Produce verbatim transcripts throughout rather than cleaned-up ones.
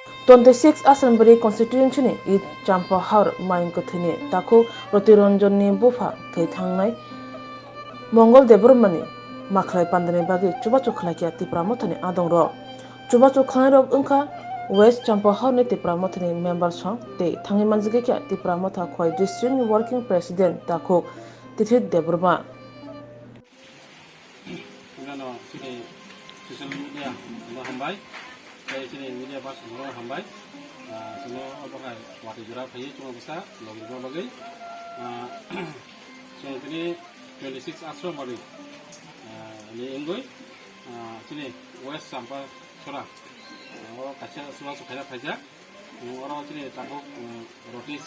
Twenty six Assembly Constituency ni East Champahar Maingkwthwi ni takhuk Roti Ranjan ni bupha thwi thangnai Mongol Debbarma ni makhlai panda ni bagwi chubachu khlai kha Tipra Motha ni adong rok. Chubachu khlainai rok wngkha West Champahar ni Tipra Motha ni member song tei thangwi manjak kha Tipra Motha Khowai District ni Working President takhuk Tithit Debbarma. Gano chini social media no hambai, tei chini media person no hambai. Ah, chini obo hai watwi jora phaiwi chwng bwsa logi bagwi. Ah, chwng tini twenty six Ashram bari, ah, ni wngwi, ah, chini West Champa Chora, ah, o kaisa chubachu khaina phaijak. Oro chini takhuk, eh, Rotis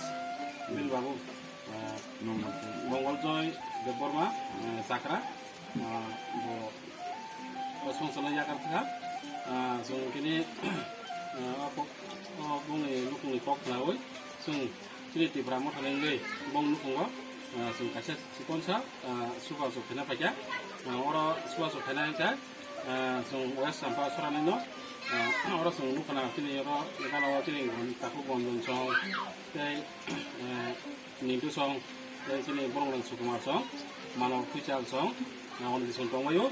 Bil Babu, eh, Mongol Joy Debbarma, eh, Chakra, eh, bo, bo songchana yakar kha, eh, chwng kini, eh, o kok, o bongni nukungni kok khnaui chwng chini Tipra Motha ni wngwi bong nukungo, eh, chwng kaisa chikonsa, eh, chubachu khaina phaikha, eh, oro chubachu khaina wngkha. Ah, chwng West Champa Chora ni no, ah, oro chwng nukha na chini oro gana o chini takhuk Ranjan song tei, eh, Nintu song tei chini Boromrang Sukumar song, Manor Khuichal song, ah, oni bising tongbaio.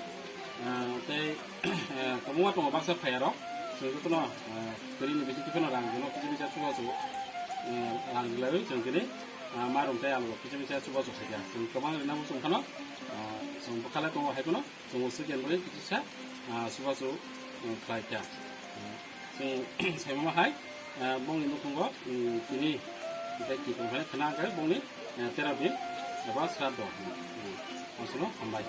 Ah, tei, eh, kwbangma tongo baksa phaiya rok, chwng jotono, ah, kwrwini bising tiphano rang jono kisa misa chubachu, eh, rang rilaiwi chwng tini, ah, mairum tei alu rok kisa misa chubachu khaikha. Chwng kwbang rina muchung phano, ah, chwng bwkhalai tongo hai phano. Chwng second bai kisa, ah, chubachu, um, khlai kha. Um, chwng saimano hai, ah, bongni nukhungo, um, tini tei kiphilmani khna hwnkhe bongni, ah, tera din eba sraddho. Um, aswkno hambai.